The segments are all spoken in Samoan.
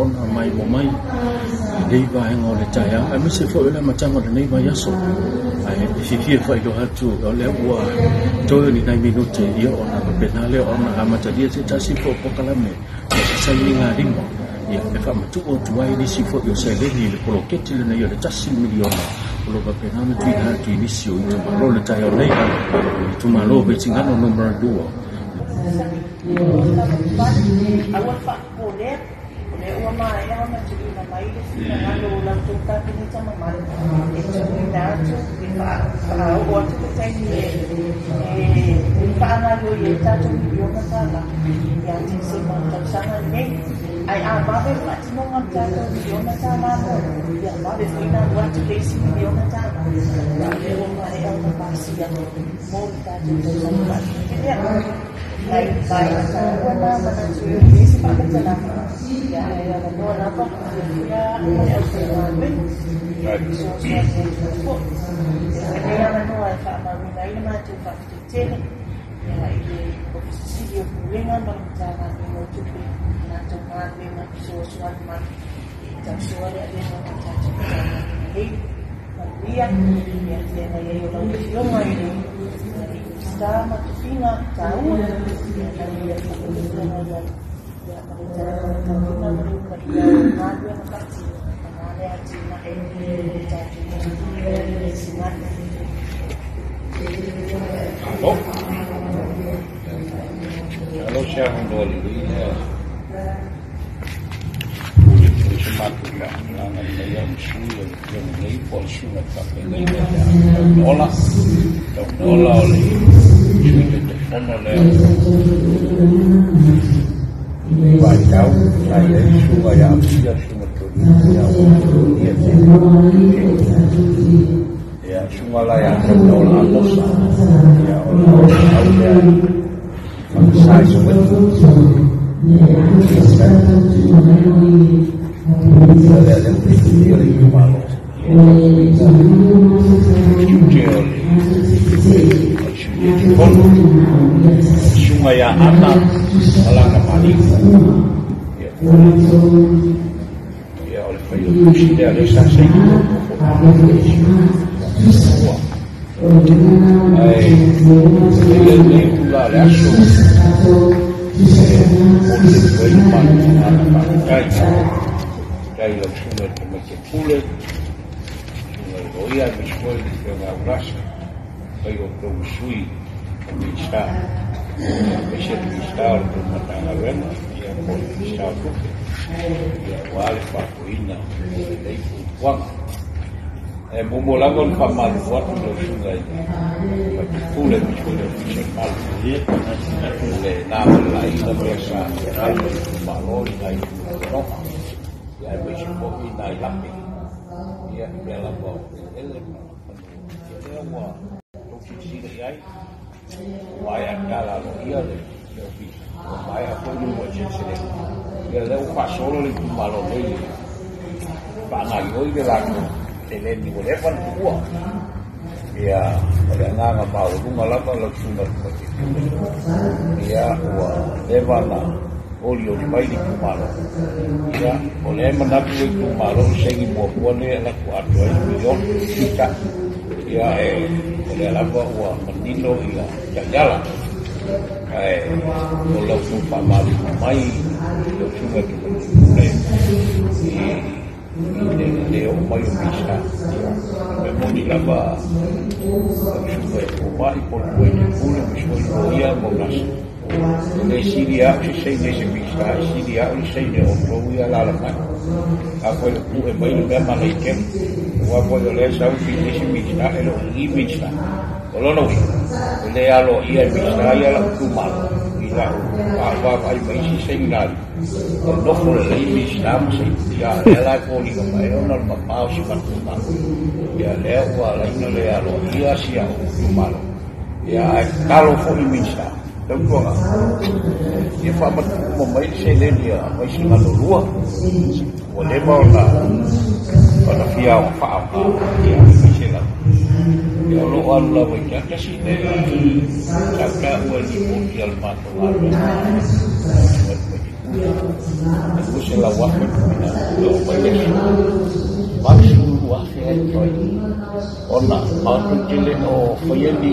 ona maimoa mai i lenei vaega o le taeao aemaise foi o le amataga o lenei vaiaso. Ae e fiafia e faailoa atu o lea ua toe o ni nai minute ia ona faapena lea ona amatalia se tasi foi o polokalame o se sainigalima ia e faamatuu atu ai nisi foi o seleni i le poloketi lenei o le $1 miliona o lo o faapena ona tuuina atu i nisi o itumalo i le taeao nei, o le itumalo o Vaisigano numera 2. Aua le faapolea, o lea ua maea ona tuuina mai le finagalo o la outou Kapeneta mamalu e tuuina atu, e faaoo atu le taimi e faagaoioi ai le tatou $1 miliona ia Tesema o le tausaga lenei. Ae a vave le faatinoga o le tatou $1 miliona muamua, ia vave foi ona alu atu le isi $1 miliona, ia o lea ua maea ona pasia mo le tatou tausaga faaletupe lea. Nai vaega taua na manatu e i ai se faamatalaga, ia ae avanoa lava fiafia au ma le aufaigaluega e fesoasoani atu ai foi. Lenei avanoa e faamauina ai le matou faafetai tele ia i le Ofisa Sili o Pulega ma le Matagaluega o Tupe i latou galuega fesoasoani mai e tausoa le avega o le tatou Matagaluega nei. Manuia ia feagai ai o lau Afioga i le Minisita ma tofiga taua, ia manuia foi le feagai ai ia ma le talitaluga ma le ukalia o galuega faatino aua le atinae o le tatou atunuu e Vaisigano. Malo. Masalo o se avanoa lelei lea pule foi se matou faamatalaga i lenei au ma sui o le Afioga nei po o le susuga i le faafeagaiga ia Taunola. Taunola o le Sui Taitaifono lea o vaitau sa i ai le susuga ia Amosia, le susuga Tolima ia ua ia te ia susuga la ia Taunola Amosa ia o le au lea fagasā i Savaii. Ia lea lea ua le itumalo ia tautuaina tiute o le Sui Taitaifono, susuga ia Ana Alaga Maliu ia ia o le failautusi lea lea sa saini muamua foi. Ae lea lenei tulaga o le aso e momoli atu ai le matou agaga faafetai faafetai i lau susuga i le Tamaitai Pule, susuga i le Loia, aemaise foi le Afioga ia Urasa, fai o outou ma sui o Minisita, aemaise le Minisita o le tou Matagaluega ia po o le Minisita o Tupe, ia aua le faafoeina o lenei fuafuaga. E muamua lava ona faamalulu atu i lau susuga i le Tamaitai Pule aemaise foi le Ofisa o le Malu le na malaiina mea sa feagai ma le itumalo i nai tulafonoga ia aemaise foi nai lape ia i mea lava o eleele ma fanua ia lea ua outou silasila i ai ua maea tala aloaia le ofisa ua maea foi le uluai seleselega ia lea ua faasolo le itumalo nei e faagaoioi le latou seleni ua leva ona tuua. Ia o le agaga maualuga lava lau susuga i le Tamaitai Pule ia ua leva ona olioli mai le itumalo ia o lea e manatu le itumalo i saini muamua lea e alu atu atoa ai le $1 miliona. Peitai ia e o lea lava ua manino ia taiala ae o lau outou faamalulu mai lau susuga i le Tamaitai Pule i le le oo mai o Minisita. Ia o le mea moni lava lau susuga i fomai po o le Tamaitai Pule aemaise foi le Loia ma Urasa, e le sili au se saini e se Minisita, e sili au le saini o outou ia alaala mai. Afai o pue mai le mea manaia tele, aua foi o lea e sau pisinisi Minisita e le o i i Minisita. O lona uiga, e le aloaia e Minisita ia lau itumalo i lau vaavaai mai isi saini na alii. E nofo lelei Minisita ma saini. Ia lea la e foliga mai ona o le mamao o si matou malo. Ia lea ua ala ai ona le aloaia si au itumalo. Ia ae tatalo foi i Minisita, tautuaga, ia faamatuu uma mai le seleni a Vaisigano 2 ua leva ona fia faaoga ia aemaise lava ia o lo o alu lava i tua. Tasi lea sa ou taua i le lipoti a le matou galuega. E se la wafe o mai le valu afe ai toi. Ona matou tele no whaiani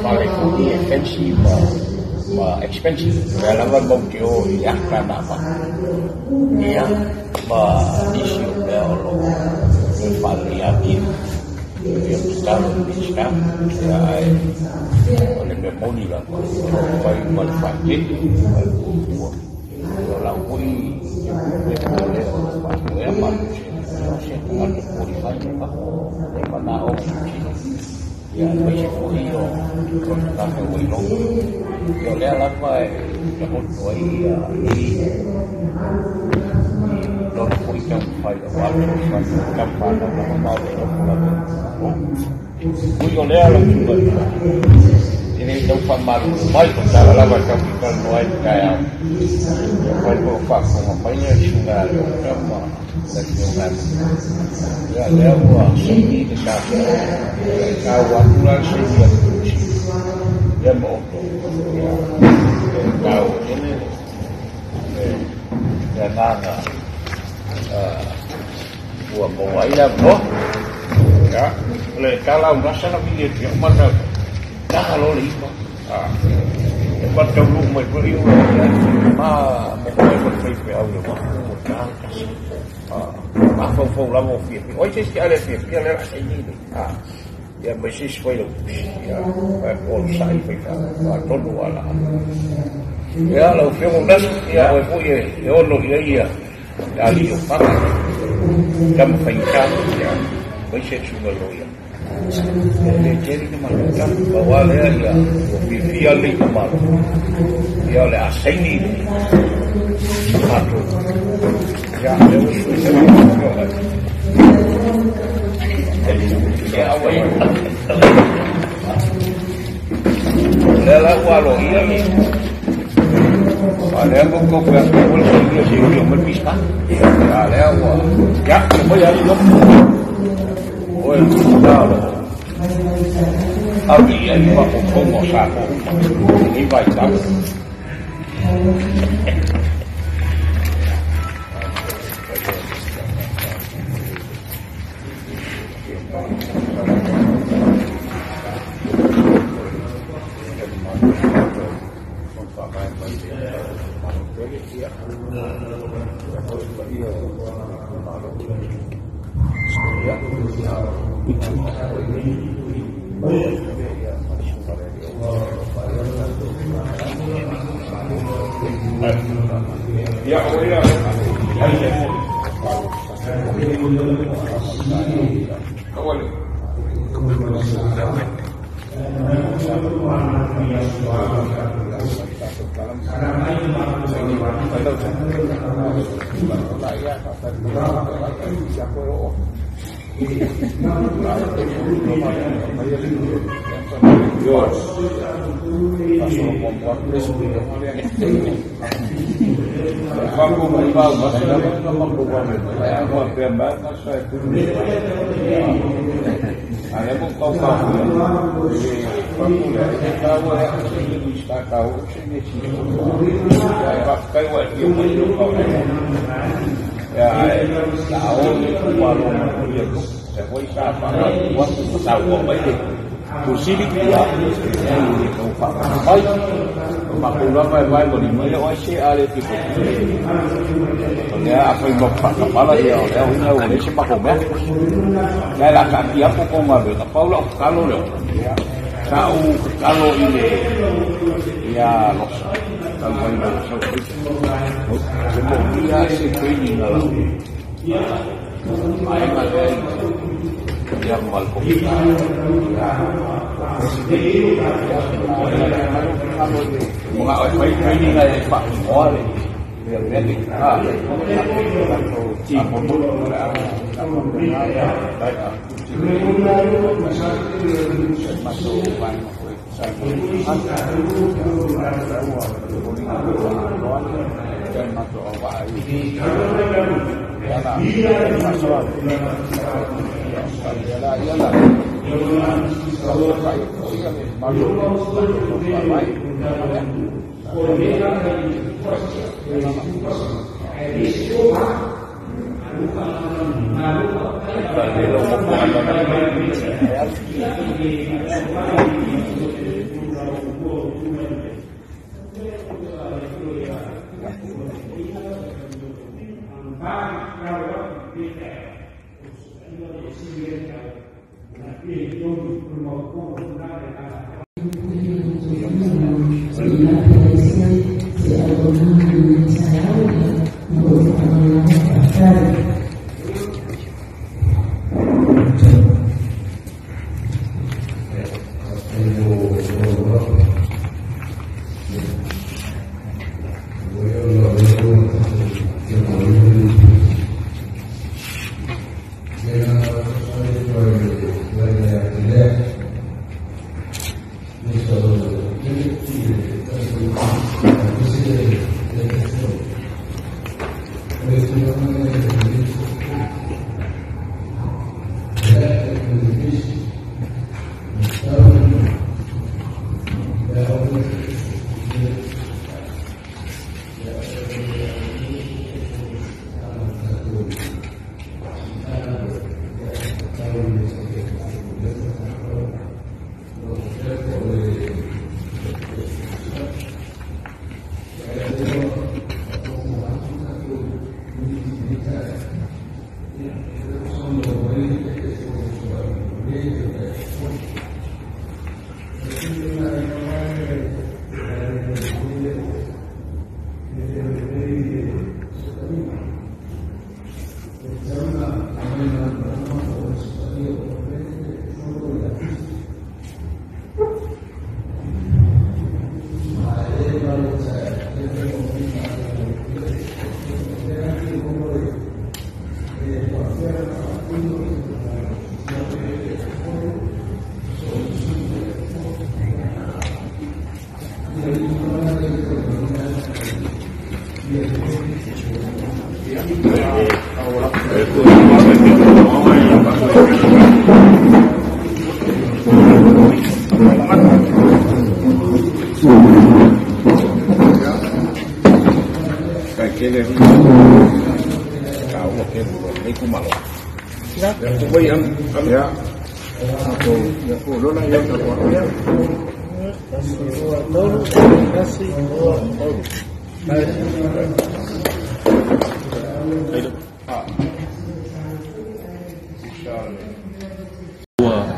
whare kuni e fancy ma expensive. Mea lava mau te o i aka nā ma. Ia, ma nisi o mea o lo e whare ia ia. Ia mstalo i msta. Ia ai, o le mea moni la. O lo whai ma le whakete. Whai ua. O lau hui te pupe po lea o lo whai. Ea ma se tangata pori whai me pa. E mana o ia mai se foi o tangata o ilonga. Ia lea lava e takoto ai ia i lona foi tau whai o ato whai kampana na mamau e loko lava. Ui o lea lau tunga i le tau whamaru mai o tala lava tau ki kalanoa ai kai au. Ia whai ko whakonga mai lea sunga le o tama le fionga. Ia lea ua saini le tātou. Ia kau atu la saini a tusi. Ia ma oto. Ia kau tele le nganga ua maua ai la mo. Ia le tala unasa na vili e tia umana. Taha lo le ipa. E matau lu mai pari o ia. Ma mo mai mo fai pe au le wa o ta kasi. Ma fau fau la mo fia. Oi se si ale fia fia le ra ni le. Ia mai se si foi lo. Ia pa o sai foi fa. Pa tonu ala. Ia la fia mo nas ia o foi e ono ia ia. Ali o pa. Kam fai ka ia. Oi se su lo ia. Le teri na maluta, pa lea ia, o fia le malo. Ia le asaini le mato. Ia le o su se mo. Ia awai. Le la ua lo ia ni. Pa lea mo ko pa ko le ia se o mo pista. Ia lea ua. Ia mo ia lo. Oi, talo. Au ia i pa ko mo sa ko. Ni vai tau.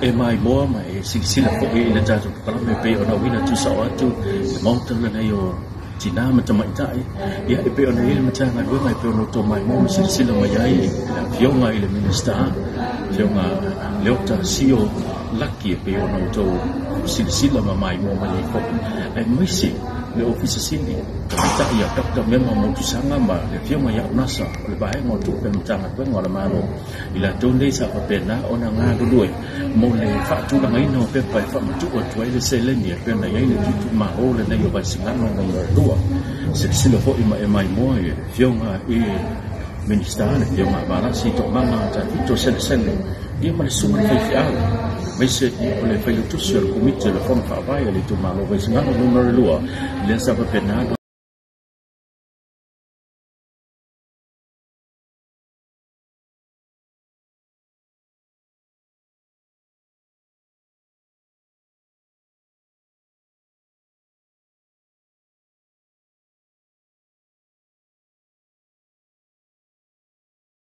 E mai moa ma e silasila fo'i i le tatou pokalame pei ona uina tusa'o atu le maota lenei o tinā ma tamaita'i ia e pei ona i ai le matagaluega e pei ona outou maimoa ma silasila mai ai le afioga i le Minista afioga Leota Sio Laki e pei ona outou silasila ma maimoa mai ai fo'i aemaise le Ofisa Sili Tamaita'i ia Dr. Mema Motusaga ma le afioga ia Unasa o le vaega o tupe Matagaluega o le Malo i latou nei sa faapena ona galulue mo le faatulagaina o pepa e faamatu'u atu ai le seleni e pei ona i ai le tutumalo lenei o Vaisigano numera 2. Silasila fo'i ma e maimoa i le afioga i Minista le afioga a Valasi Toomaga Tafito Selesele ia ma le susuga i le faifeau aemaise o le failautusi o le Komiti o le Fono Faavae a le itumalo Vaisigano numera 2 lea sa faapena.